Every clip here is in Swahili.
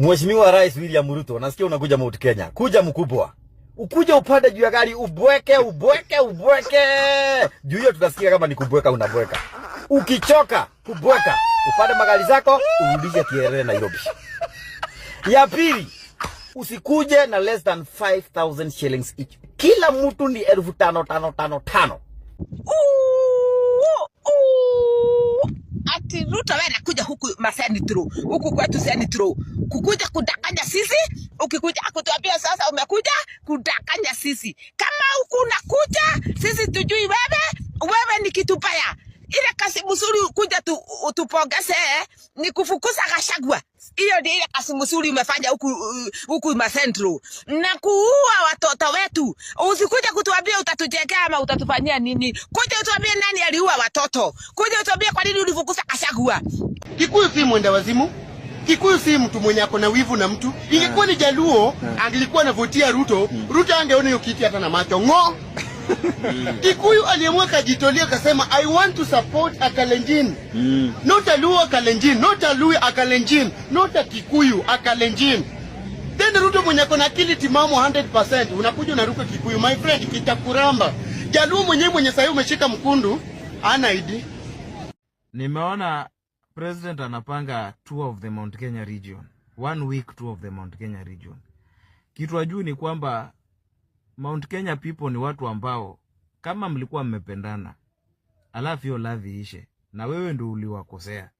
Mheshimiwa Rais William Ruto, nasikia unakuja Mount Kenya. Kuja mkubwa. Ukuje upande juu ya gari ubweke, ubweke, ubweke. Juu hiyo tutasikia kama ni kubweka unabweka. Ukichoka kubweka, upande magari zako urudishe Kierere Nairobi. Ya pili, usikuje na less than 5000 shillings each. Kila mtu ni 5,000 tano tano tano. Uu, uu. Ati Ruto wewe anakuja huku Masenitro, huku kwetu Senitro, kukuja kudanganya sisi, ukikuja kutuambia sasa umekuja kudanganya sisi. Kama huku unakuja, sisi tujui wewe, wewe ni kitu baya. Ile kazi mzuri kuja tupongeze ni kufukuza Gachagua. Hiyo ndio ile kazi mzuri umefanya huku Masentro na kuua watoto wetu. Usikuja kutuambia utatujengea ama utatufanyia nini. Kuja utuambie nani aliua watoto. Kuja utuambie kwa nini ulifukuza Gachagua. Kikuyu si mwenda wazimu. Kikuyu si mtu mwenye ako na wivu na mtu. Ingekuwa ni Jaluo, angelikuwa anavutia Ruto, Ruto angeona hiyo kiti hata na macho ng'o. Kikuyu aliamua kajitolea, akasema, "I want to support a Kalenjin. Not a Luo Kalenjin, not a Luo a Kalenjin, not a Kikuyu a Kalenjin." Then Ruto mwenye ako na akili timamu 100% unakuja unaruka Kikuyu, my friend, kitakuramba. Jaluo mwenyewe mwenye sahii umeshika mkundu ana ID. Nimeona president anapanga tour of the Mount Kenya region. One week tour of the Mount Kenya region. Kitu ajui ni kwamba Mount Kenya people ni watu ambao kama mlikuwa mmependana, alafu hiyo love iishe na wewe ndio uliwakosea,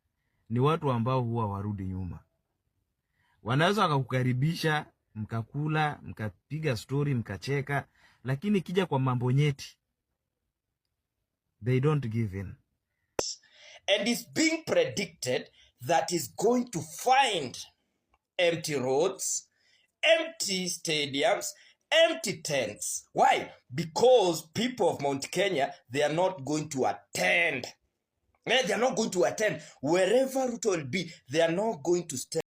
ni watu ambao huwa warudi nyuma. Wanaweza wakakukaribisha, mkakula, mkapiga story, mkacheka, lakini ikija kwa mambo nyeti, they don't give in. And it's being predicted that is going to find empty roads, empty stadiums, empty tents. Why? Because people of Mount Kenya, they are not going to attend. They are not going to attend. Wherever Ruto will be, they are not going to step